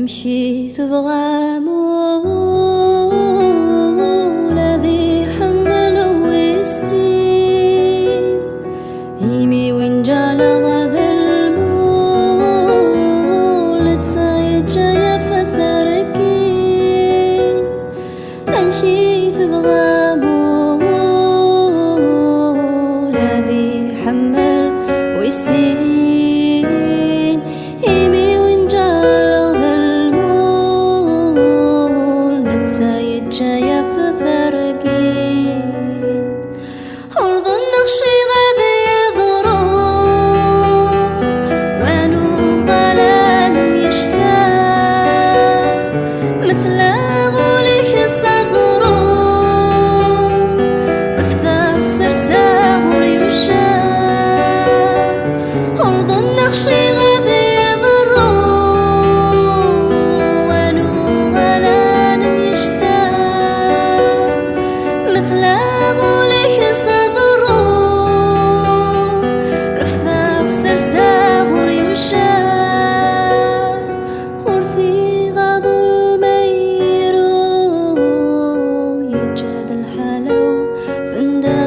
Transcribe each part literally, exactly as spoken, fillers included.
Amek i tebɣam ul ad iḥemmel wis sin? Imi win ǧaleɣ d lmul, netta yeǧǧa yaf targit. Amek i tebɣam ul ad iḥemmel wis sin? Imi win ǧaleɣ d lmul, netta yeǧǧa yaf targit. Ur ḍunneɣ cci ad yeḍru, wa nuɣal ad nemyecta. Metlaɣ ul-ik s aẓru, refdeɣ serseɣ ur yucca. Ur ḍunneɣ cci ad yeḍru, wa nuɣal ad nemyecta. Metlaɣ ul-ik s aẓru, refdeɣ serseɣ ur yucca. Ur t-iɣaḍ ulmayru, yeǧǧa-d lḥala-w tenda.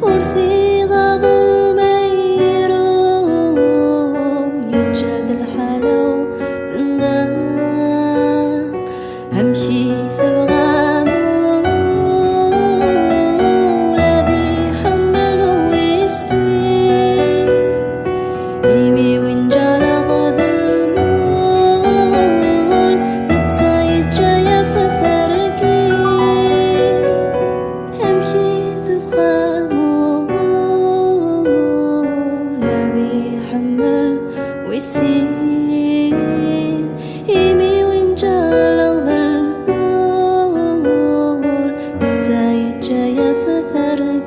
Ur t-iɣaḍ ulmayru, yeǧǧa-d lḥala-w tenda. Amek i tebɣam ul ad iḥemmel wis sin? Imi win ǧaleɣ d lmul, netta yeǧǧa yaf targit. Amek i tebɣam ul ad iḥemmel wis sin? Imi win ǧaleɣ d lmul, netta yeǧǧa yaf targit.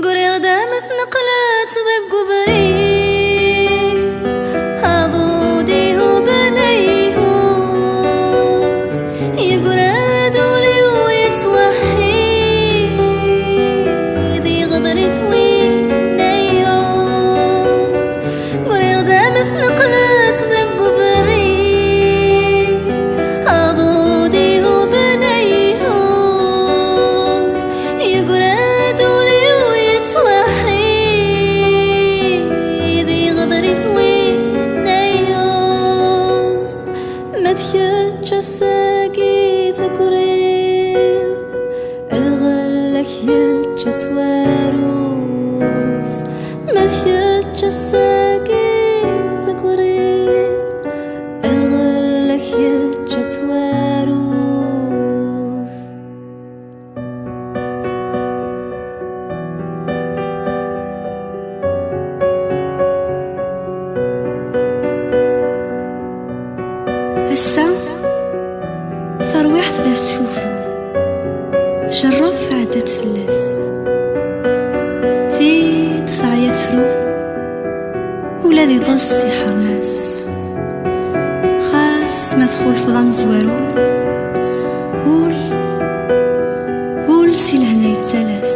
Ggriɣ-d am tneqlet deg ubrid, aḍu-d ihub neyhuz, yeggra-d ul-iw yettweḥḥid, iɣḍer-it winna yeɛuz. Ggriɣ-d am tneqlet deg ubrid, aḍu-d ihub neyhuz, yeggra-d ul-iw yettweḥḥid, iɣḍer-it winna yeɛuz. Ma d kečč ass-agi tegriḍ, lɣella-k yečča-tt waruz. Ma d kečč ass-agi tegriḍ, lɣella-k yečča-tt waruz. Ass-a, tarwiḥt la tettfufu, tjerreb tɛedda-d fell-as. Tiṭ teɛya tru, ula d iḍes iḥerm-as. Xas ma txulfeḍ amezwaru, ul, ul si lehna yettalas.